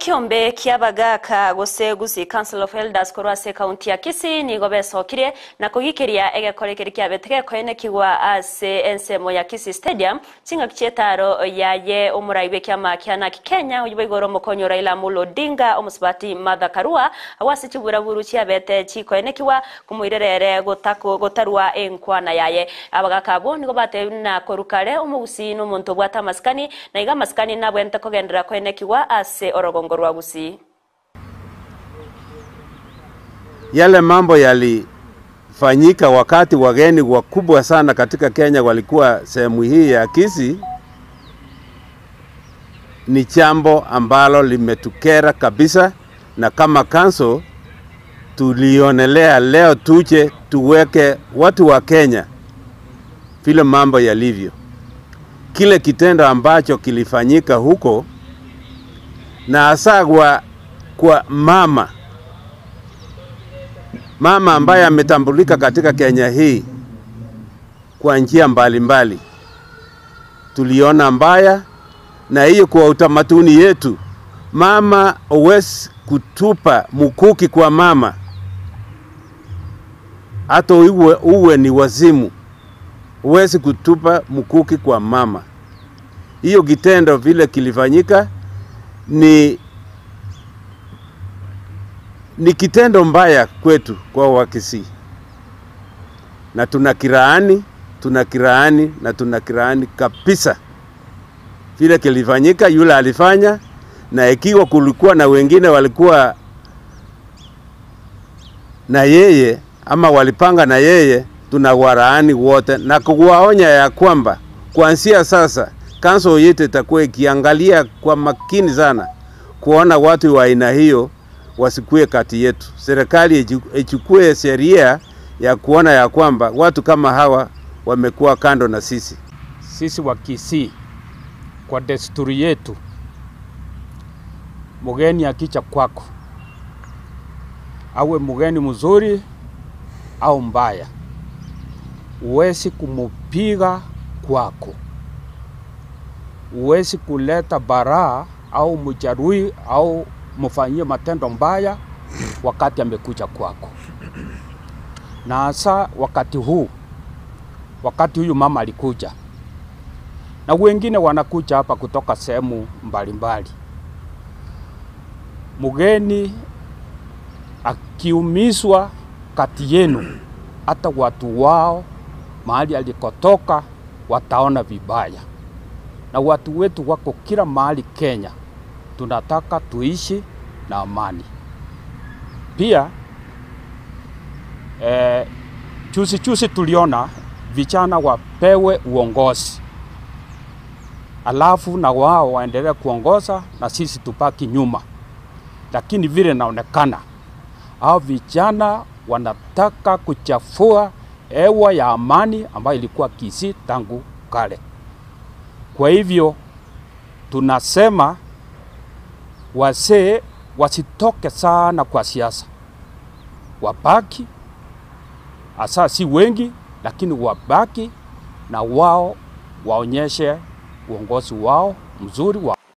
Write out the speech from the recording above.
Ekiombe kiabagaka gose Gusii Council of Elders korwa ase county ya Kisii nigo besokire na kogikeria egekorekeri kiabeteke koene kigwa ase ensemo ya Kisii Stadium chingaki chietaro yaye omuraibe kiama kiana Kenya oyibo igoro mokonyo Raila Amolo Odinga omusubati Martha Karua awase chiburaburu chiabete chikoene kiwa kumuirerere gotako gotarua enkwana yaye abagaka abo nigo batebina korukare omugusi n'omuntu bwata maskani na iga maskani nabwente kogendera koene kiwa ase orogongo rwa Gusii. Yale mambo yalifanyika wakati wageni wakubwa sana katika Kenya walikuwa sehemu hii ya Kisii ni jambo ambalo limetukera kabisa, na kama council tulionelea leo tuje tuweke watu wa Kenya vile mambo yalivyo. Kile kitendo ambacho kilifanyika huko, na hasa kwa mama ambaye ametambulika katika Kenya hii kwa njia mbalimbali, tuliona mbaya. Na hiyo kwa utamaduni yetu, mama huwezi kutupa mkuki kwa mama, hata uwe ni wazimu, huwezi kutupa mkuki kwa mama. Hiyo kitendo vile kilifanyika ni kitendo mbaya kwetu kwa Wakisii, na tunakiraani na tunakiraani kabisa vile kilifanyika, yule alifanya. Na ikiwa kulikuwa na wengine walikuwa na yeye ama walipanga na yeye, tunawaraani wote na kuwaonya ya kwamba kuanzia sasa council yetu itakuwa ikiangalia kwa makini sana kuona watu wa aina hiyo wasikue kati yetu. Serikali ichukue sheria ya kuona ya kwamba watu kama hawa wamekuwa kando na sisi. Sisi wa Kisii kwa desturi yetu, mgeni akicha kwako, awe mgeni mzuri au mbaya, huwezi kumupiga kwako, huwezi kuleta baraa au mjarui au mfanyie matendo mbaya wakati amekuja kwako. Na hasa wakati huu, wakati huyu mama alikuja, na wengine wanakuja hapa kutoka sehemu mbalimbali, mgeni akiumizwa kati yenu, hata watu wao mahali alikotoka wataona vibaya. Na watu wetu wako kila mahali Kenya, tunataka tuishi na amani. Pia chusi tuliona vijana wapewe uongozi, alafu na wao waendelee kuongoza na sisi tupaki nyuma. Lakini vile naonekana hao vijana wanataka kuchafua hewa ya amani ambayo ilikuwa Kisii tangu kale. Kwa hivyo tunasema wazee wasitoke sana kwa siasa, wabaki, hasa si wengi, lakini wabaki na wao waonyeshe uongozi wao mzuri wa